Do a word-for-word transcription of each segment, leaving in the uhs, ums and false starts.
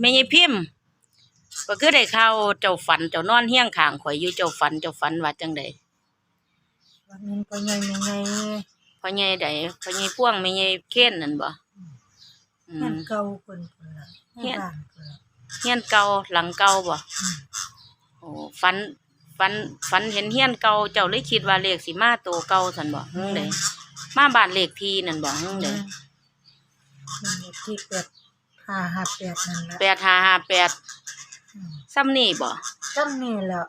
แม่ยายพิมพ์ ก็คือได้ข่าวเจ้าฝัน เจ้านอนเฮียงข้างข่อยอยู่ เจ้าฝัน เจ้าฝันว่าจั่งใด๋? ฝันเห็นพ่อใหญ่แม่ใหญ่ พ่อใหญ่ใด๋? พ่อใหญ่พ่วง แม่ใหญ่เคนนั่นบ่? อืม อืม เฮือนเก่าเพิ่นพุ้นล่ะ ใน เฮือน บ้านเพิ่นล่ะ เฮือนเก่าหลังเก่าบ่? อืม โอ้ ฝัน ฝัน ฝันเห็นเฮือนเก่า เจ้าเลยคิดว่าเลขสิมาโตเก่าซั่นบ่ หรือใด๋? แม่น มาบ้านเลขที่นั่นบ่ หรือใด๋? แม่น บ้านเลขที่แปดห้าห้าแปดนั่นล่ะ แปดห้าห้าแปด อืม ส่ำนี้บ่? ส่ำนี้แหละ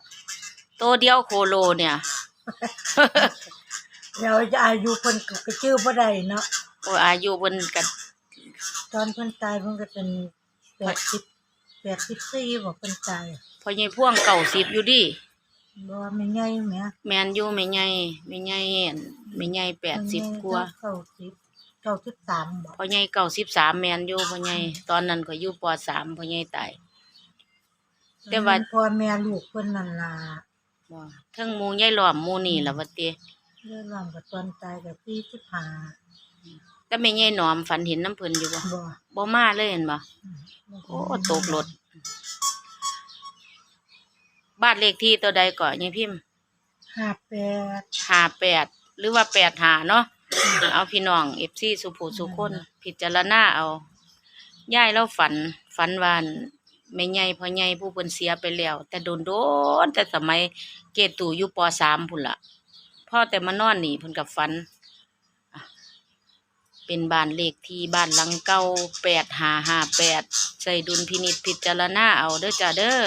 โตเดียวโคโลเนี่ย แล้วอายุเพิ่นก็ ก็จื่อบ่ได้เนาะ โอ้ อายุเพิ่นก็ ตอนเพิ่นตายเพิ่นก็เป็น แปดสิบ แปดสิบสี่บ่เพิ่นตาย พ่อใหญ่พ่วงเก้าสิบอยู่ดิ บ่ แม่ใหญ่แหม แม่นอยู่ แม่ใหญ่ แม่ใหญ่ แม่ใหญ่แปดสิบกว่า เก้าสิบ เก้าสิบสามบ่ พ่อใหญ่เก้าสิบสาม แม่นอยู่ พ่อใหญ่ อืม ตอนนั้นข้อยอยู่ ป.สาม พ่อใหญ่ตาย แต่ว่า พ่อแม่ลูกเพิ่นนั่นล่ะ บ่ เทิงหมู่ยายล้อมหมู่นี่ล่ะว่าติ ยายล้อมก็ตอนตายก็สี่สิบห้า แต่แม่ใหญ่หนอมฝันเห็นนำเพิ่นอยู่บ่? บ่ บ่มาเลยแม่นบ่? อืม บ่ โอ้ ตกรถ บ้านเลขที่ตัวใด๋เกาะยายพิมพ์? ห้าแปด ห้าแปด หรือว่า แปดห้า เนาะ เอาพี่น้อง เอฟซี สู่ผู้สู่คน นั่นล่ะ พิจารณาเอา ยายลาวฝัน ฝันว่า แม่ใหญ่พ่อใหญ่ผู้เพิ่นเสียไปแล้ว แต่โดนๆ แต่สมัยเจ๊ตู่อยู่ ป.สาม พุ้นล่ะ พอแต่มานอนนี่เพิ่นก็ฝัน เป็นบ้านเลขที่บ้านหลังเก่า แปดห้าห้าแปด ใช้ดุลพินิจพิจารณาเอาเด้อจ้าเด้อ